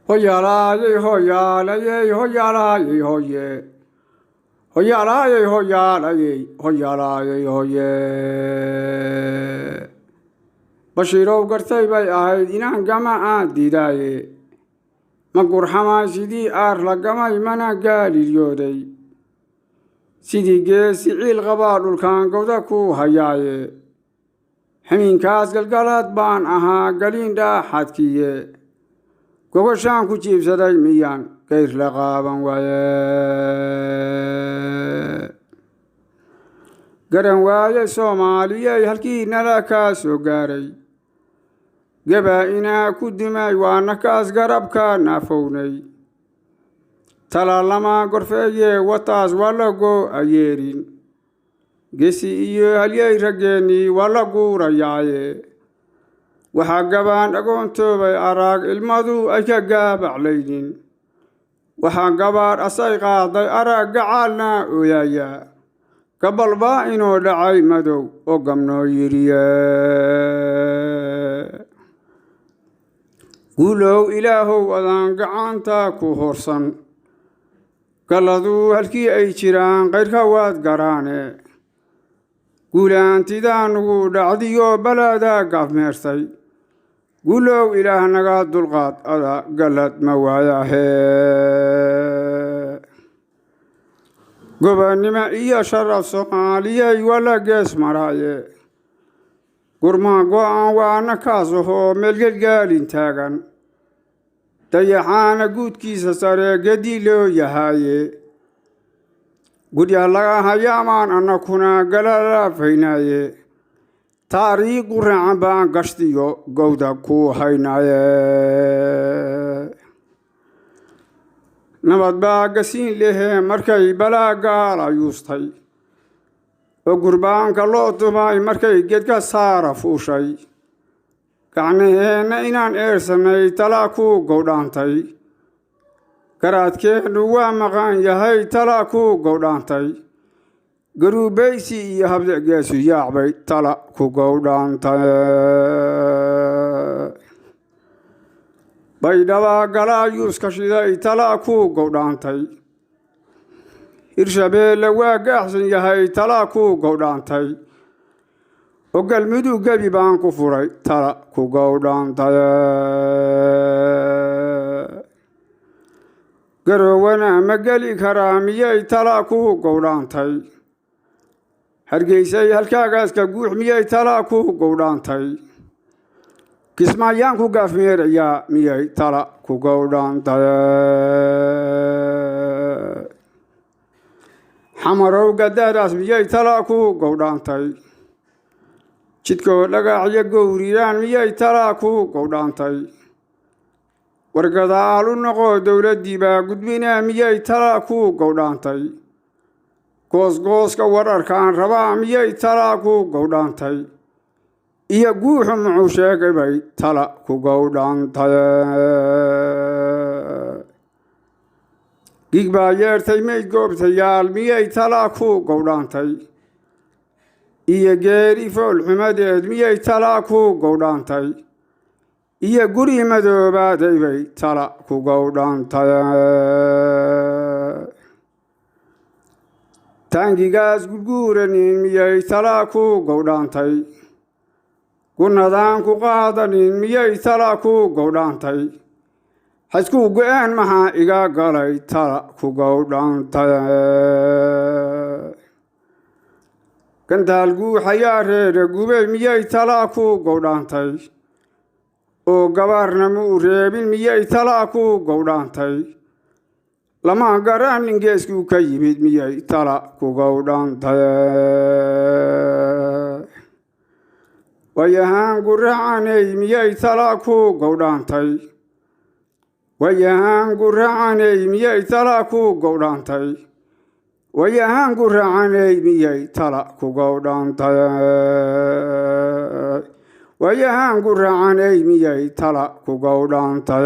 Hoyalaayey hoyaalayey hoyalaayey hoye, hoyalaayey hoyaalayey hoyalaayey hoye. Bashiirow gartay bay ahayd inaan gama aan didaaye, ma gurxamay sidii aar la gamay, mana gaalilyooday sidii geesi ciil qabaa dhulkaan gowda ku hayaaye. Xamiinkaas galgalaad baan ahaa galiin dhaaxadkiye, gogoshaan ku jiibsaday miyaan gayr la qaaban waaye. Garan waayey Soomaaliyey halkii nala kaa soo gaaray, gebaa inaa ku dimay waana kaas garabka naafownay. Talaalama gorfeeye wataas waa lago ayeerin, gesi iyo halyey raggeennii waa la guurayaaye. Waxaa gabaan agoontoobay arag ilmadu ay ka gaabaclaynin, waxaa gabaadh asay qaaday arag gacaalna ooyaaya, gabalbaa inuu dhacay madow oo gamnoo yidhiye. Guulow Ilaahow adaan gacanta ku horsan, galladuu halkii ay jiraan kayrka waad garaane. Guulaantidaa nugu dhacdiyo balaadaa gaafmeertay, guulow Ilaah naga dulqaad ada gallad ma waayahe. Gobonnimo iyo sharaf Soomaaliyey waa la gees maraaye, gurmaa go'an waana kaas ahoo meelgelgaalin taagan, dayaxaana guudkiisa sare gedi loo yahaaye. Gudya laga hayaamaan annakuna galalaafaynaaye, taariikhu raacan baan gashtiyo gowda ku haynaaye. Nabad baa gasiin lehe markay balaa gaala yuustay, oo gurbaanka loo tumay markay gedka saara fuushay. Gacnaheenna inaan eersanay talaa ku gowdhaantay, garaadkeennu waa maqan yahay talaa ku gowdhaantay. Garuubaysi iyo habdegeesu yaacbay tala ku gowdhaantay. Baydhaba galaayuuska shiday talaa ku gowdhaantay. Hirshabeelle waa gaaxsan yahay talaa ku gowdhaantay. Oo Galmudug gebi baan ku furay tala ku gowdhaantay. Garoowana ma geli karaa miyay tala ku gowdhaantay? Hargeysay halkaagaaska guux miyay tala ku gowdhaantay? Kismaayaan ku gaafmeerayaa miyay tala ku gowdhaantay? Xamarow gadaadaas miyay tala ku gowdhaantay? Jidkoo dhagaxyo gowriraan miyay tala ku gowdhaantay? Wargadaal u noqo dowladdii baa gudbinaa miyay tala ku gowdhaantay? Goosgooska wararkaan rabaa miyay tala ku gowdhaantay? Iyo guuxu muxuu sheegay bay tala ku gowdhaantay? Gig baa yeertay mayd goobtayaal miyay tala ku gowdhaantay? Iyo geeri foolxumadeed miyay tala ku gowdhaantay? Iyo guri madoobaaday bay tala ku gowdhaantay? Taangigaas gurguuranin miyay tala ku gowdhaantay? Gunadaan ku qaadanin miyay tala ku gowdhaantay? Xaskuu go-aan maxaa iga galay tala ku gowdhaantay? Gantaal guuxayaa reere gubey miyay tala ku gowdhaantay? Oo gabaarna muu reebin miyay tala ku gowdhaantay? Lama garanin geeskuu ka yimid miyay tala ku gowdhaantay? Wayahaan guracanay miyay tala ku gowdhaantay? Wayahaan guracanay miyay tala ku gowdhaantay? Wayahaan guracanay miyay tala ku gowdhaantay? Wayahaan guracanay miyay tala ku gowdhaantay?